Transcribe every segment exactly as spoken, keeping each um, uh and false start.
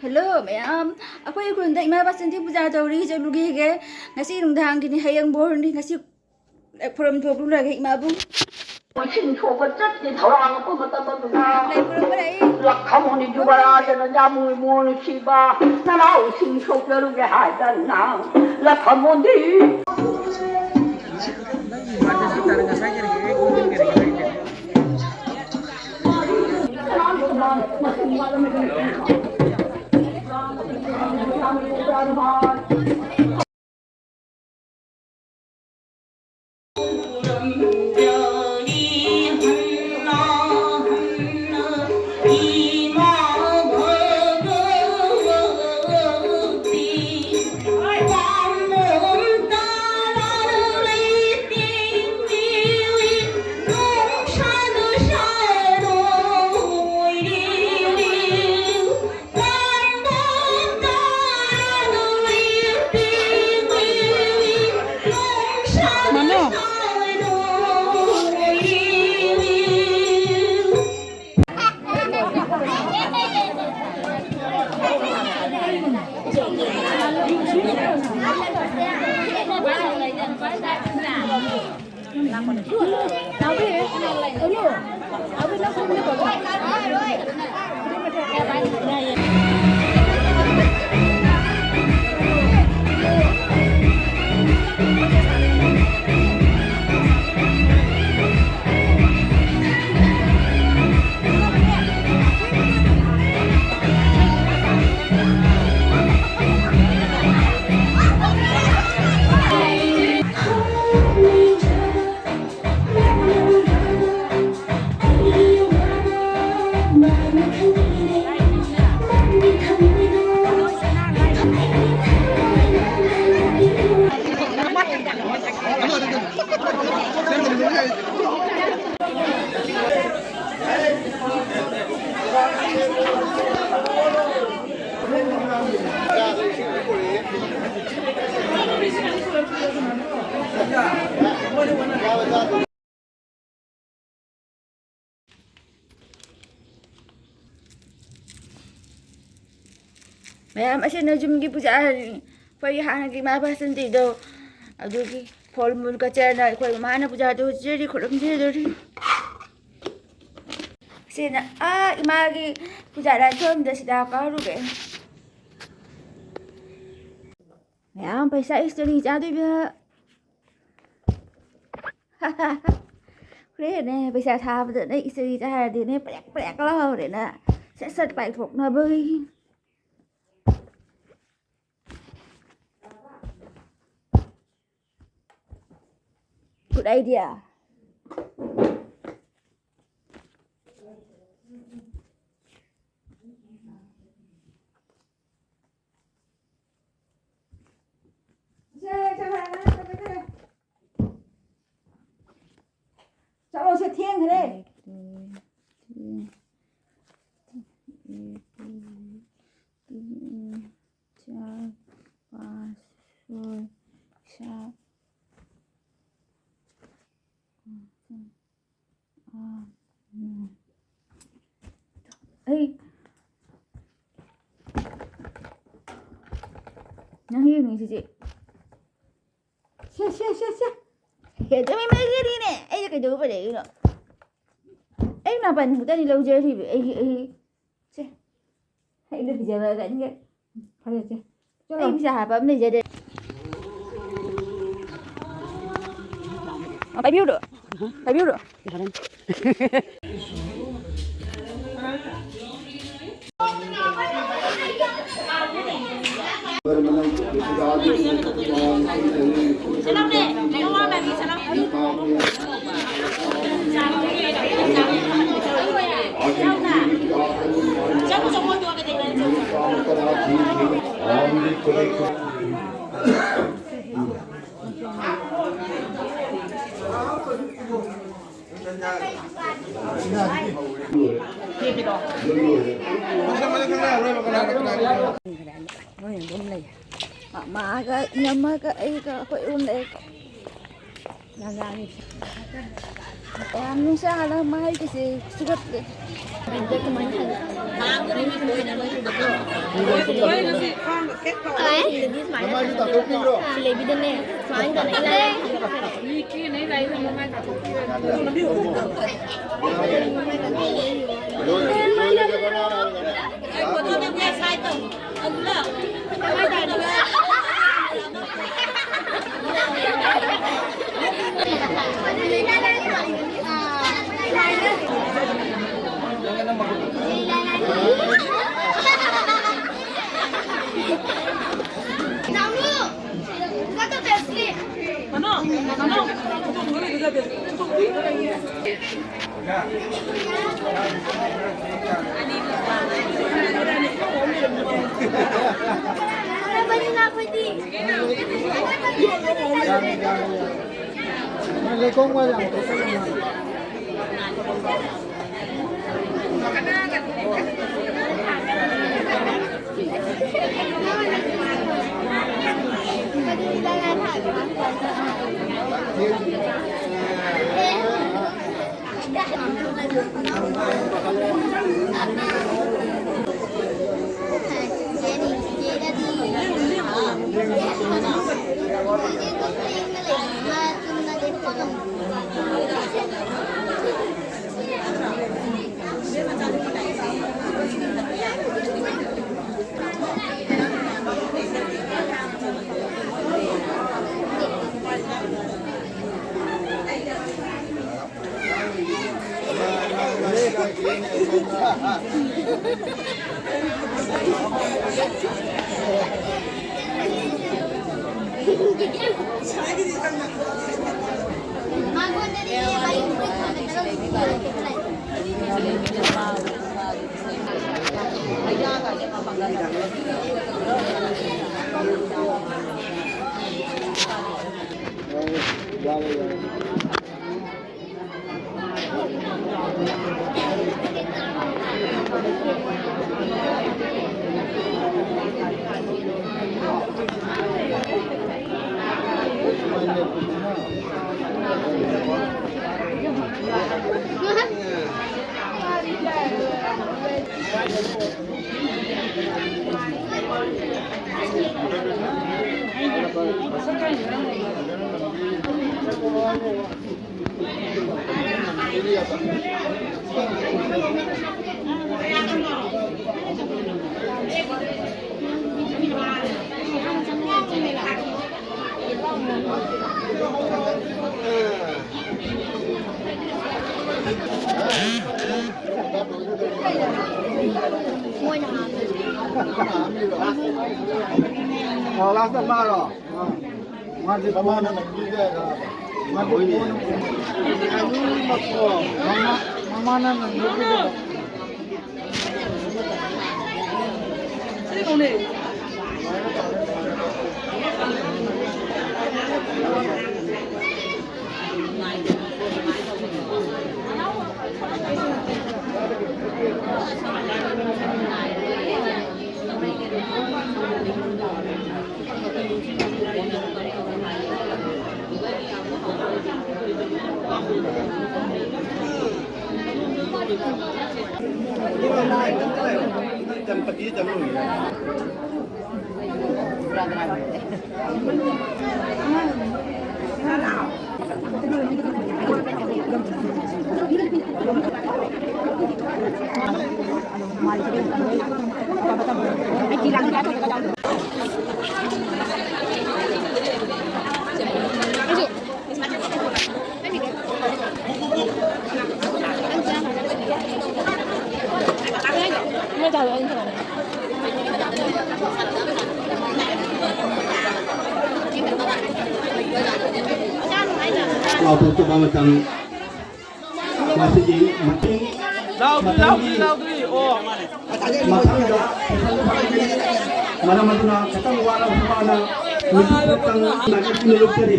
Hello ꯃꯌꯥꯝ, ꯑꯩꯈꯣꯏ ꯈꯨꯟꯗ ꯏꯃꯥ ꯏꯕꯥ ꯆꯟꯗꯤ ꯄꯨꯖꯥ ꯇꯧꯔꯤ, ꯆꯠꯂꯨꯒꯦ꯫ ꯉꯁꯤ ꯅꯨꯡꯗꯥꯡꯒꯤꯅꯤ, ꯍꯌꯦꯡ ꯕꯣꯔꯅꯤ꯫ ꯉꯁꯤ ꯈꯨꯔꯨꯝ ꯊꯣꯛꯂꯨꯔꯒꯦ ꯏꯃꯥꯕꯨ꯫ ꯏꯁꯤꯡ ꯁꯣꯛꯄ ꯆꯠꯀꯦ ꯊꯧꯔꯥꯡ ꯑꯄꯨꯟꯕ ꯇꯝꯕꯗꯨꯅ ꯂꯥꯏ ꯈꯨꯔꯨꯝꯕ ꯂꯥꯛꯏ꯫ ꯂꯥꯛꯈꯃꯨꯅꯤ ꯖꯨꯕꯔꯥꯖꯅ ꯌꯥꯝ ꯏꯃꯣ ꯅꯨꯡꯁꯤꯕ ꯅꯅꯥꯎ ꯏꯁꯤꯡ ꯁꯣꯛꯆꯔꯨꯒꯦ ꯍꯥꯏꯗꯅ ꯂꯥꯛꯈꯃꯨꯅꯤ꯫ ꯃꯌꯥꯝ ꯑꯁꯤꯅ ꯌꯨꯝꯒꯤ ꯄꯨꯖꯥ, ꯑꯩꯈꯣꯏꯒꯤ ꯍꯥꯟꯅꯒꯤ ꯏꯃꯥ ꯕꯁꯟꯇꯤꯗꯣ, ꯑꯗꯨꯒꯤ ꯐꯣꯜ ꯃꯨꯜ ꯀꯠꯆꯅ ꯑꯩꯈꯣꯏ ꯃꯥꯅ ꯄꯨꯖꯥꯗꯣ ꯍꯧꯖꯤꯛ ꯈꯨꯔꯨꯝꯖꯗꯣꯔꯤ꯫ ꯁꯤꯅ ꯑꯥ ꯏꯃꯥꯒꯤ ꯄꯨꯖꯥꯔꯥ ꯊꯣꯟꯗ ꯁꯤꯗ ꯀꯥꯔꯨꯒꯦ꯫ ꯃꯌꯥꯝ ꯄꯩꯁꯥ ꯏꯁꯇꯣꯔꯤ ꯆꯥꯗꯣꯏꯕ꯫ ꯍꯣꯔꯦꯟꯅꯦ ꯄꯩꯁꯥ ꯊꯥꯕꯗꯅꯦ ꯏꯁꯇꯣꯔꯤ ꯆꯥꯔꯗꯤꯅꯦ ꯄ꯭ꯔꯦꯛ ꯄ꯭ꯔꯦꯛ ꯂꯥꯎꯔꯦꯅ ꯁꯠ ꯁꯠ ꯄꯥꯏꯊꯣꯛꯅꯕꯒꯤ꯫ Good idea. ꯆꯠꯂꯣꯁꯦ, ꯊꯦꯡꯈ꯭ꯔꯦ꯫ ꯆꯥꯔ, ꯄꯥꯁ, ꯁꯣꯏ, ꯁꯥ, ꯑꯩ ꯅꯪ ꯌꯦꯡꯉꯤꯁꯤꯗꯤ꯫ ꯁꯦ, ꯁꯦ, ꯁꯦ, ꯁꯦ꯫ ꯍꯦꯟꯖꯃꯤ ꯃꯩꯒꯤꯗꯤꯅꯦ꯫ ꯑꯩꯅ ꯀꯩꯗꯧꯕ ꯂꯩꯔꯤꯅꯣ? ꯑꯩ ꯃꯥꯄꯟ ꯈꯛꯇꯅꯤ ꯂꯧꯖꯔꯤꯕ꯫ ꯑꯩꯒꯤ, ꯑꯩꯒꯤ ꯁꯦ, ꯑꯩꯅ ꯄꯤꯖꯕ ꯀꯟꯒꯦ꯫ ꯐꯔꯦ, ꯆꯦ꯫ ꯆꯠꯂꯣ꯫ ꯑꯩ ꯄꯩꯁꯥ ꯍꯥꯞꯄ ꯑꯃ ꯂꯩꯖꯗꯦ꯫ ꯑ, ꯄꯥꯏꯕꯤꯌꯨꯔꯣ? ꯄꯥꯏꯕꯤꯌꯨꯔꯣ? ꯃꯣꯏ ꯑꯗꯨꯝ ꯂꯩ꯫ ꯃꯃꯥꯒ ꯏꯅꯝꯃꯒ ꯑꯩꯒ ꯑꯩꯈꯣꯏ ꯑꯍꯨꯝ ꯂꯩ꯫ ꯌꯥꯝ ꯅꯨꯡꯁꯤ ꯍꯥꯏꯅ ꯃꯥꯏꯒꯁꯦ ꯁꯨꯒꯠꯂꯦ꯫ ꯁꯤꯗꯗꯤ ꯁꯨꯃꯥꯏꯅ ꯅꯃꯥꯏꯗꯨ ꯇꯥꯊꯣꯛꯄꯤꯈ꯭ꯔꯣ꯫ ꯖꯤꯂꯦꯕꯤꯗꯅꯦ ꯁꯨꯃꯥꯏꯅ ꯇꯧꯔꯒ ꯏꯂꯥꯏ ꯂꯥꯏꯅ ꯍꯥꯏꯔꯛꯀꯅꯤ꯫ ꯂꯩꯈꯣꯝ ꯈꯔ ꯌꯥꯝ ꯇꯣꯛꯁꯜꯂꯝꯃꯣ꯫ ꯑꯣ, ꯂꯥꯁꯇ ꯃꯥꯔꯣ? ꯑꯥ꯫ ꯃꯥꯗꯤ ꯃꯃꯥꯅ ꯅꯪꯕꯤꯗꯦ ꯍꯥꯏꯔ꯫ ꯃꯥꯗꯤ ꯍꯣꯏꯅꯦ꯫ ꯃꯃꯥ-, ꯃꯃꯥꯅ ꯅꯪꯕꯤꯗꯦ꯫ ꯂꯥꯎꯊꯣꯛꯆꯕ ꯃꯇꯝ꯫ ꯃꯁꯤꯒꯤ ꯃꯇꯦꯡ ꯂꯥꯎꯗ꯭ꯔꯤ, ꯃꯊꯪꯒꯤ ꯂꯥꯎꯗ꯭ꯔꯤ, ꯂꯥꯎꯗ꯭ꯔꯤ꯫ ꯑꯣ꯫ ꯃꯊꯪꯗ ꯃꯔꯝ ꯑꯗꯨꯅ ꯈꯤꯇꯪ ꯋꯥꯔꯕꯁꯨ ꯋꯥꯅ ꯃꯤꯅꯤꯠ ꯈꯛꯇꯪ ꯉꯥꯏꯕꯤꯌꯨ ꯂꯧꯖꯔꯤ꯫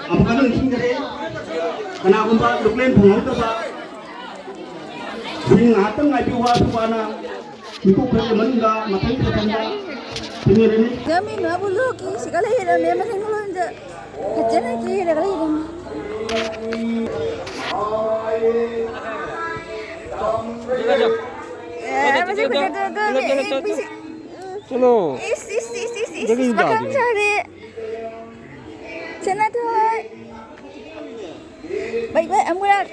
ꯑꯃꯨꯛꯀ ꯅꯤꯡꯁꯤꯡꯖꯔꯤ, ꯀꯅꯥꯒꯨꯝꯕ ꯂꯨꯀꯂꯦꯟ ꯐꯪꯍꯧꯗꯕ ꯁꯤꯡ ꯉꯥꯏꯍꯥꯛꯇꯪ ꯉꯥꯏꯕꯤꯌꯨ, ꯋꯥꯔꯁꯨ ꯋꯥꯅ꯫ ꯃꯤꯀꯨꯞ ꯈꯔꯒꯤ ꯃꯅꯨꯡꯗ ꯃꯊꯪꯒꯤ ꯁꯦꯁꯟꯗ ꯊꯦꯡꯅꯔꯅꯤ꯫ ꯌꯥꯃꯤ ꯃꯥꯕꯨ ꯂꯣꯛꯀꯤ ꯁꯤꯒ ꯂꯩꯔꯝꯃꯦ, ꯃꯊꯪ ꯂꯣꯟꯗ ꯐꯖꯅ ꯀꯦꯔꯒ ꯂꯩꯔꯝꯃꯦ꯫ ꯑꯦ, ꯃꯁꯤ ꯐꯖꯗ꯭ꯔꯣ? ꯆꯠꯂꯣ꯫ ꯏꯁ, ꯏꯁ, ꯏꯁ, ꯏꯁ, ꯏꯁ, ꯏꯁ, ꯄꯥꯈꯪ ꯁꯥꯔꯦ꯫ ꯁꯦꯟꯅꯊꯣꯏ꯫ ꯕꯥꯏ ꯕꯥꯏ ꯑꯃꯨꯔꯛ꯫